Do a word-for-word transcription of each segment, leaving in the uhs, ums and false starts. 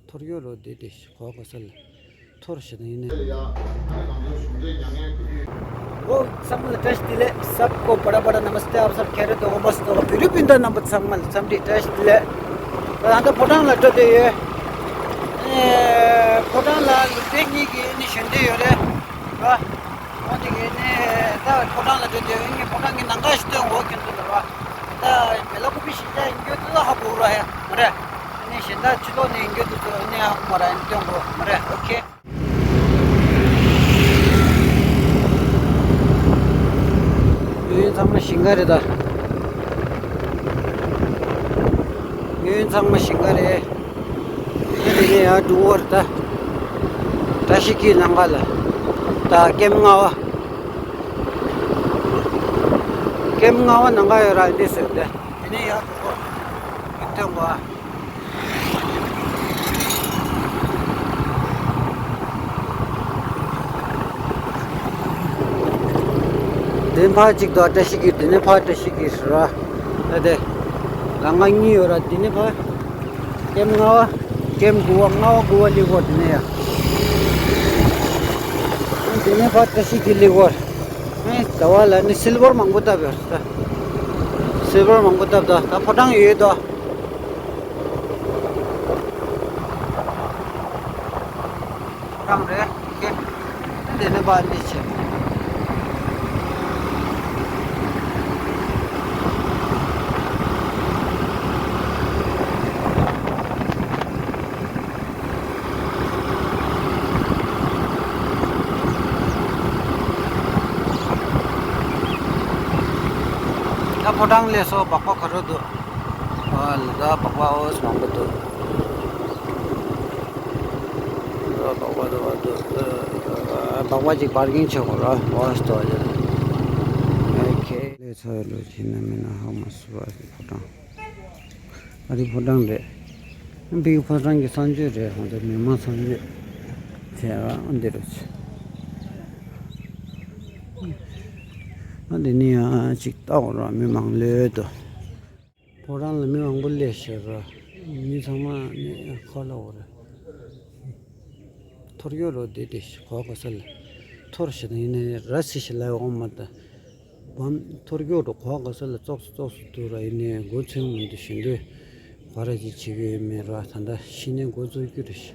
ཐོར་ཡོད་རོ་དེ་དེ་གོ་གོ་ས་ལ་ཐོར་ཞེ་ན་ཡིན་ནི། ཨོ་ཚང་མ་ལ་བཀྲ་ཤིས་བདེ་ལེགས། सबको बड़ा बड़ा नमस्ते, आप सब खैरियत होगा, मस्त होगा। བོད་རིགས་སྤུན་ཟླ་རྣམ་པ་ཚང་མ་ལ་འཚམས་འདྲི་བཀྲ་ཤིས་བདེ་ལེགས། ད་ལྟ་ཕོ་བྲང་ལ་འགྲོ་བསྡད་ཡོད། ཨེ་ཕོ་བྲང་ལ་ལུག་རྫི་གཉིས་ཀྱིས་ནི་ཞོན་བསྡད་ཡོད་རེད། ཨ་འོ་དེ་གས་ནས་ད་ཕོ་བྲང་ལ་འགྲོ་དུས་ངས་ཕོ་བྲང་གི་ནང་ཁ་ཞིག་སྟོན་འོ་ཁྱོད་ཚོ་ལ་བ། ད་མེ་ལ་ཀུ་པི་ཞིག་ཅག་ཡིན་རྒྱུ་དེ་ལ་ཧ་གོ་ར་ཡ་མ་རེད། ཨ་ནི་གཞན་དག་ཕྱི་ལོགས་ནས་ཡིན་རྒྱུ་དེ་ཚོ་ཨ་ནི་ཧ་གོ་མ་ར་ཡ་སྟོན་འོ་མ་རེད། ཨོ་ཁེ། ངའི་ཚང་མ་ཞིང་ཁ་རེད་ད། ངའི་ཚང་མ་ཞིང་ཁ་རེད། དེ་ནས་ཡར་འགྲོ་བར་ད། བཀྲ་ཤིས་འཁྱིལ་ནང་ག་ལ། ད་ཀེམ་ལྔ་པ། ཀེམ་ལྔ་པ་ནང་ག་ཡོད་ར་འདི་ཟེར་ཏེ། དེ་ནས་ཡར་འགྲོ་བར། ཡིན་ཏེ་འགོ། དེ་ཕར་གཅིག་དང་བཀྲ་ཤིས་འཁྱིལ། དེ་ནས་ཕར་བཀྲ་ཤིས་འཁྱིལ་ཟེར་ར། ད་དེ། ལམ་ཁ་གཉིས་ཡོད་ར། དེ་ནས་ཕར། ཀེམ་ལྔ་པ། ཀེམ་དགུ་པ། ལྔ་པ་དགུ་པ་སླེབས་ཀྱི་ཡོད་དེ་ནས་ཡ། དེ་ནས་ཕར་བཀྲ་ཤིས་འཁྱིལ་སླེབས་ཀྱི་ཡོད། ཨེ་ཟླ་བ་ལ་ནི་སིལ་བར་མང་པོ་བཏབ་ཡོད་ད། སིལ་བར་མང་པོ་བཏབ་ད། ད་ཕོ་བྲང་ཡོད་དོ། ཕོ་བྲང་རེད། ཀེམ། དེ་ནས་ཕར་འདི་བྱས། ད་ཕོ་བྲང་ལ་སོགས་སྦག་སྦག་ག་རེ་འདུག་ཨ་ལ་ད་སྦག་སྦག་ཨོ་ཙམ་མང་པོ་འདུག་སྦག་སྦག་འདུག་སྦག་སྦག་ཅིག་པར་ཀིང་བྱེད་དགོས་ར། ཨོ་ཙམ་འདུག་ཨ་ལས། ཨོ་ཁེ། ལས་ཚ་བའི་ལོ་ཕྱིན་ན་མིན་ན་ཧ་མ་སུ་བ་ཕོ་བྲང་། ཨ་རི་ཕོ་བྲང་རེད། ཨ་འདི་ཕོ་བྲང་གི་གསང་སྤྱོད་རེད། ཧོ་ད་མི་མང་གསང་སྤྱོད་བྱས་ཨ་འདི་རུ་ཆེ། ཨ་འདི་ནི་ཡང་ཅིག་ལྟ་འོ་ར་མི་མང་ལོས་དོ། ཕོ་བྲང་ལ་མི་མང་པོ་སླེབས་ཤག་ར། མི་ཚང་མ་ནི་ཁ་ལ་འོ་ར། ཐོར་ཡོད་རོ་དེ་དེ་གོ་གོ་ས་ལ། ཐོར་ཞེ་ན་ཡིན་ནི་ར་སི་ཞེ་ལ་འོ་མ་ད། བམ་ཐོར་གྱོག་འགྲོ་གོ་ག་ས་ལ་ཙོག་སུ་ཙོག་སུ་འདུག་ར། ཡིན་ནའི་མགོ་ཚོས་མི་འདུག་ཞེ་འདོད་ག་ར་ཅིག་བྱེད་ཀྱི་ཡོད་མེད་ར། ད་ལྟ་ཤི་ནས་མགོ་ཚོས་རྒྱུ་རེད། ཞོགས་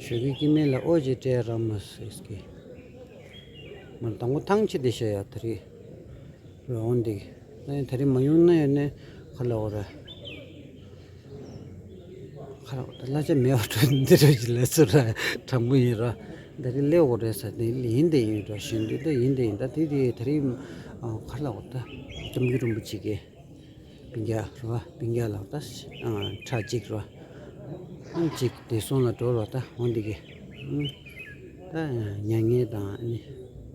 ཀས་སྐྱེ་དམན་ལ་ཨོ་ཅེ་སྤྲད་ར་མ་ཟེར་གི། མ་དང་པོ་ཐང་ཆད་དེ་ཤ་ཡ་ད་རེད། ར་འོང་འདི་ད་ཡིན་ད་རེས་མ་ཡོང་ན་ཡོད་ནས་ཁ་ལ་འོ་ར། ཁ་ལ་འོ་ད་གླ་ཆ་མེད་པ་འགྲོ་འདི་འགྲོ་ཅི་ལ་ཚུར་ར་དྲང་པོ་ཡིན་ར། ད་རེས་སླེབས་འོ་རེད་ཟེར་ནས་ཡིན་དེ་ཡིན་ར་ཞེ་འདོད་ད་ཡིན་དེ་ཡིན། ད་དེ་དེ་ད་རེས་ཁ་ལ་འོ་ད་སྐྱབས་མགོན་རིན་པོ་ཆེ་གི་སྤུན་ཀྱག་ར་བ་སྤུན་ཀྱག་ལ་ད་ཁྲ་གཅིག་ར་ཨང་གཅིག་དེ་སོང་ལ་འགྲོ་ར། ད་འོང་འདི་གི་ད་མྱ་ངན་དང་ནི་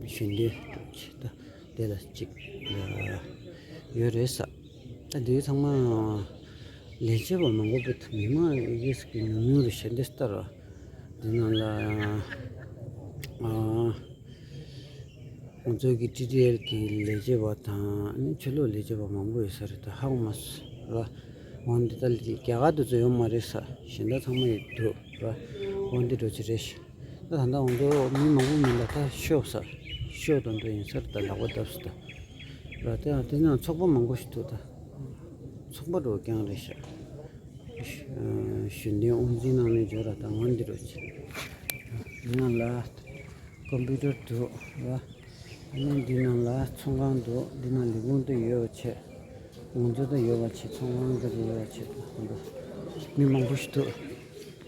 ཞེ་འདོད་འགྲོ་ཅི་ད། དེ་ལ་གཅིག་ཡོད་རེད་ས། ད་དེ་ཚང་མ་ལས་བྱེད་པ་མང་པོ་བུད། མི་མང་ཡིས་ཀྱི་ཉུང་ཉུང་རེད་ཤག་འདི་ལྟར། འདི་ནང་ལ་ང་ཚོའི་གི་ཊི་ཊི་ཨེལ་གི་ལས་བྱེད་པ་དང་ནི་ཆོས་ལུགས་ལས་བྱེད་པ་མང་པོ་ཡོད་ས་རེད། ད་ཧ་གོ་མ་སོང་ར། འོ་འདི་ད་རྒྱ་གར་དུ་ཚོ་ཡོད་མ་རེད་ས། གཞན་དག་ཚང་མ་ཡོད་འདུག་ར། འོ་འདི་འགྲོ་ཅི་རེད་ཤག་ད་ད་ལྟ་འོང་དུ་མི་མང་པོ་མིན་ལ་ད་ཤོག་ས། ཤོག་དང་འདུ་ཡིན་སར་ད་ལག་པ་བརྡབས་སུ་ད། ར་ད་དེ་ན་ཚོགས་པ་མང་པོ་ཞིག་འདུག་ད་ཚོགས་པ་འགྲོ་རྐྱང་རེད་ཤག་གཞོན་ལྡན་དབུ་འཛིན་ནང་ནས་འབྱོར་ར། ད་ངོ་འདི་རུ་ཆེ་ནང་ལ་ཀམ་པུ་ཊར་འདུག་ར། ཨ་ནི་འདི་ནང་ལ་ཚོང་ཁང་འདུག་འདི་ནང་ལས་ཁུངས་དུ་ཡོད་པ་བྱས། ང་ཚོ་དུ་ཡོད་པ་བྱས། ཚོང་ཁང་འདི་རུ་ཡོད་པ་བྱས། ད་ཧོན་དུ་མི་མང་པོ་ཞིག་འདུག་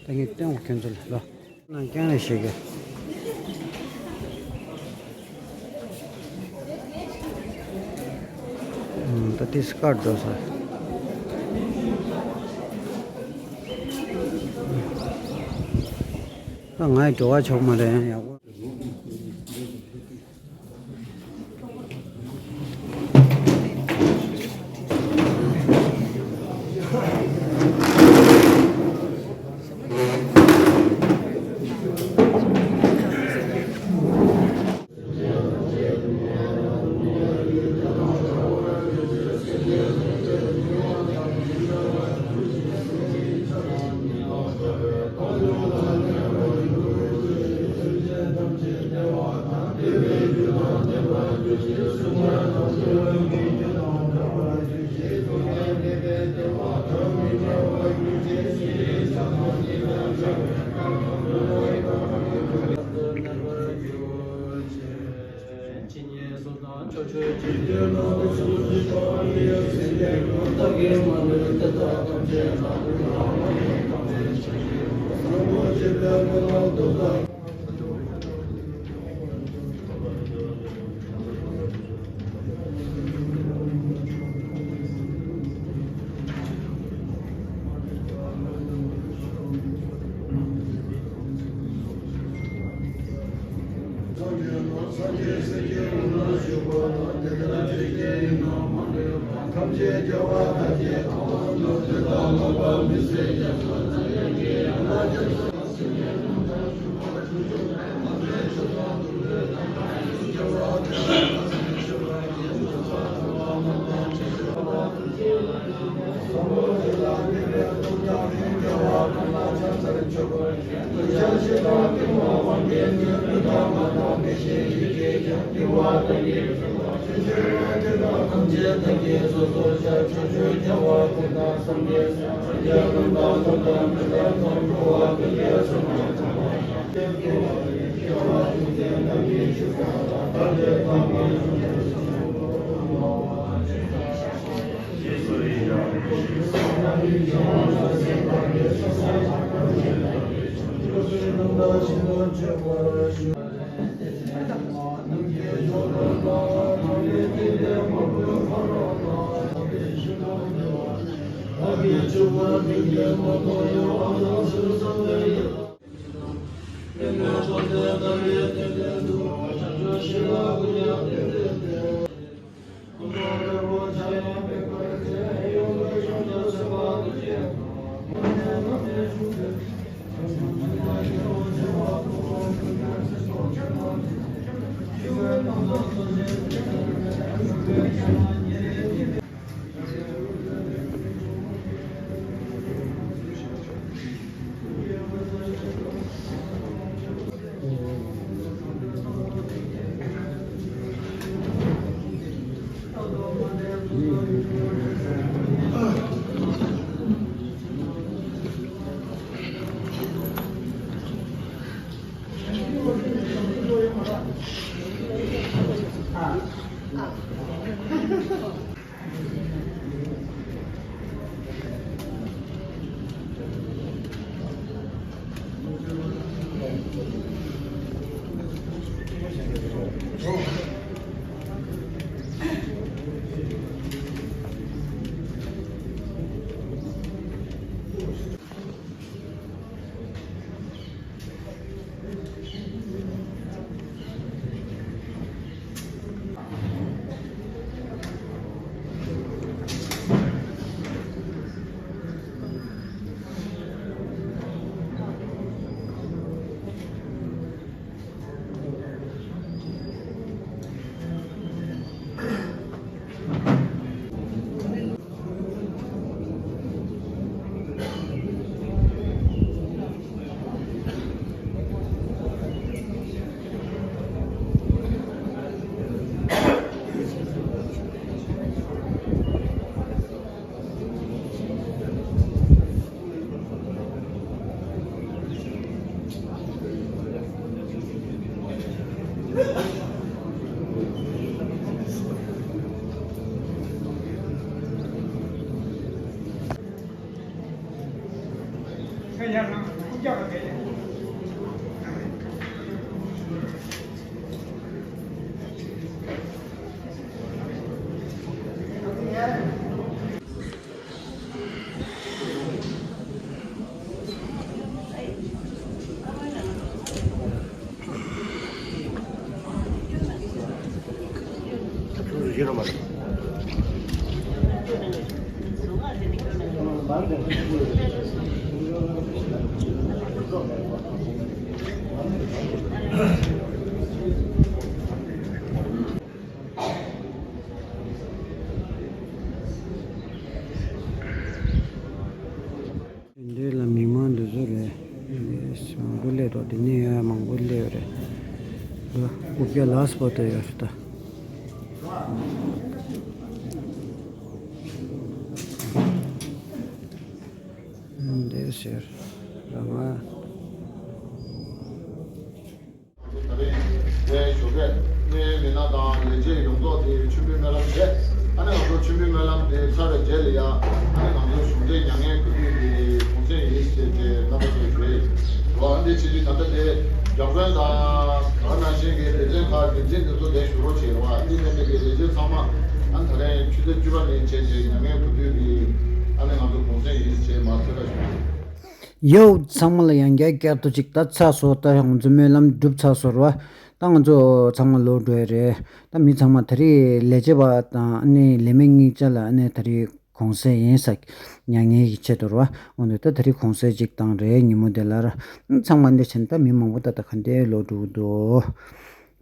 ད་ངས་སྟོན་འོ་ཁྱོད་ཚོ་ལ་ལོ། ནང་རྐྱང་རེ་ཞིག་གི་ད་དེ་སྐར་འགྲོ་ས། ད་ང་ཡི་འགྲོ་བ་ཆོག་མ་རེད་ཡག་པོ། འདི་ལ་མི་མང་འདི་ཚོ་རེད། མང་པོ་སླེབས་འདུག་འདི་ནས་ཡང་མང་པོ་སླེབས་རེད། འདི་དགུ་བརྒྱ་ལ་སྤོ་ཏོ་ཡོད་རེད་ད། འདི་ཟེར་རང་ང་། ད་རེས་དེ་ཞོགས་ཀས་ནས་མི་སྣ་དང་ལས་བྱེད་ཡོངས་རྫོགས་དེ་མཆོད་འབུལ་སྨོན་ལམ་བྱས། ཨ་ནི་ང་ཚོ་མཆོད་འབུལ་སྨོན་ལམ་དེ་ཚར་བའི་རྗེས་ལ་ཡ། ཨ་ནི་ང་ཚོ་གཞུང་འབྲེལ་མྱ་ངན་གུས་འདུད་ཀྱི་གུང་སེང་ཡིན་ཞེས་བྱས་རྣམ་པ་ཚོས་ཞུ་ཡས་ཡོད། འདི་བྱེད་དུས་ད་ལྟ་དེ་རྒྱ་དཔོན་དང་ག་ནང་བཞིན་གྱི་སྡེ་ཚན་ཁག་འགན་འཛིན་དེ་ཚོ་དེ་བཞུགས་རོགས་བྱེད་རོགས། ཨ་ནི་དེ་ནས་དེ་གའི་ལས་བྱེད་ཚང་མ་ཨ་ནི་ད་རེས་ཆུ་ཚོད་བཅུ་པ་ནས་བྱས་བྱས་མྱ་ངན་གུས་འདུད་ཀྱི་ཨ་ནི་ང་ཚོ་གུང་སེང་ཡིན་ཞེས་མར་ཚོད་ལྟ་ཞུ། ཡོད། ཚང་མ་ལ་ཡང་བསྐྱར་བསྐྱར་དུ་ཅིག་ད་ཚར་སོང་། ད་ང་ཚོ་སྨོན་ལམ་གྲུབ་ཚར་སོང་ར། ད་ང་ཚོ་ཚང་མ་ལོག་འགྲོ་ཡ་རེད། ད་མི་ཚང་མ་ད་རེས་ལས་བྱེད་པ་དང་ཨ་ནི་ལས་མི་གཉིས་ཆ་ལ་ཨ་ནི་ད་རེས་གུང་སེང་ཡིན་ས། མྱ་ངན་གྱི་ཆེད་དུ་ར། འོ་ནི་ད་ད་རེས་གུང་སེང་ཅིག་བཏང་རེད་ཉིན་མོ་དེ་ལ་ར། ཚང་མ་འདི་བྱས་ནས་ད་མི་མང་པོ་ད་ད་ག་འདྲས་ལོག་འགྲོ་གི་འདུག་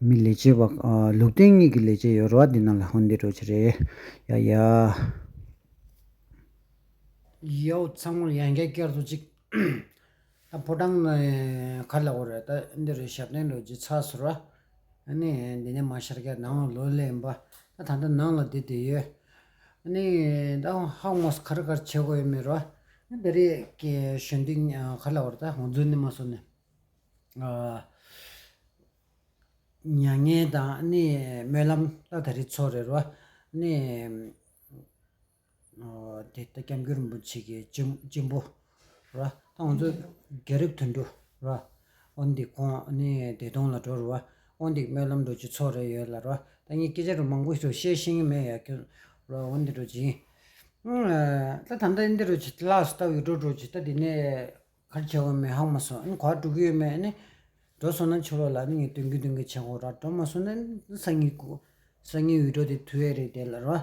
མི་ལས་བྱེད་པ་ཨ་ལུགས་ལྡན་གཉིས་ཀྱི་ལས་བྱེད་ཡོད་ར། འདི་ནང་ལ་འོ་འདི་འགྲོ་ཆེ་རེད། ཡ་ཡ། ཡོད། ཚང་མར་ཡང་བསྐྱར་བསྐྱར་དུ་ཅིག་ད་ཕོ་བྲང་ནས་ག་ལ་འོ་རེད། ད་འདི་རུ་ཞབས་བརྟན་འགྲོ་རྒྱུ་ཚར་སོང་ར། ཨ་ནི་འདི་ནས་མར་ཤར་རྒྱག་ནང་ལོགས་ལ་ཡིན་པ། ད་ད་ལྟ་ནང་ལ་བསྡད་བསྡད་ཡོད། ཨ་ནི་ད་ཧ་མོ་ག་རེ་ག་རེ་བྱེད་དགོས་ཡོད་མེད་ར། ཨ་ནི་འདི་རེད་ཀྱི་གཞོན་དུས་ག་ལ་འོ་རེད། ད་ཧོང་ཛུན་ནས་མ་སོང་ནས། ཨ། མྱ་ངན་དང་ནི་སྨོན་ལམ་ད་ད་རེས་ཚོགས་རེད་རོ། ནི་ཨོ་དེ་ལྟ་སྐྱབས་མགོན་རིན་པོ་ཆེ་གི་གཅེན་གཅེན་པོ་རོ། ད་ང་ཚོ་རྒྱལ་རབས་དོན་གྲུབ་རོ། འོན་ཏེ་ཁོང་ནི་བདེ་སྟོང་ལ་འགྲོ་རོ། འོན་ཏེ་སྨོན་ལམ་འགྲོ་རྒྱུ་ཚོགས་རེ་ཡོད་ལ་རོ། ད་ངས་སྐད་ཆ་རུ་མང་པོ་ཞིག་བཤད་ཤེས་ཀྱི་མེད་ཡ་ཁྱོད་རོ། འོན་ཏེ་འགྲོ་ཅིང་། ད་ད་ལྟ་འདི་རུ་ཅི་ལགས་སུ་ལྟ་བའི་འགྲོ་འགྲོ་ཅི་ད་འདི་ནས། ག་རེ་བྱེད་དགོས་མེད་ཧ་གོ་མ་སོང་། ཨ་ནི་ག་པར་འགྲོ་གི་ཡོད་མེད། ཨ་ནི་འགྲོ་སོང་ན་ཕྱི་ལོགས་ལ་ཨ་ནི་ངས་སྟོན་གི་སྟོན་གི་བྱེད་དགོས་ར། འགྲོ་མ་སོང་ན་སང་ཉིན་གུ་སང་ཉིན་འུད་སྒྲོག་དེ་ཐུག་ཡས་རེད་དེ་ལ་རོ།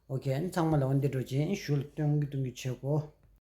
ཨོ་ཁེ། ཨ་ནི་ཚང་མ་ལ་འོ་འདི་འགྲོ་བྱེད་ཨ་ནི་ཞུ་ལ་སྟོན་གི་སྟོན་གི་བྱེད་དགོས།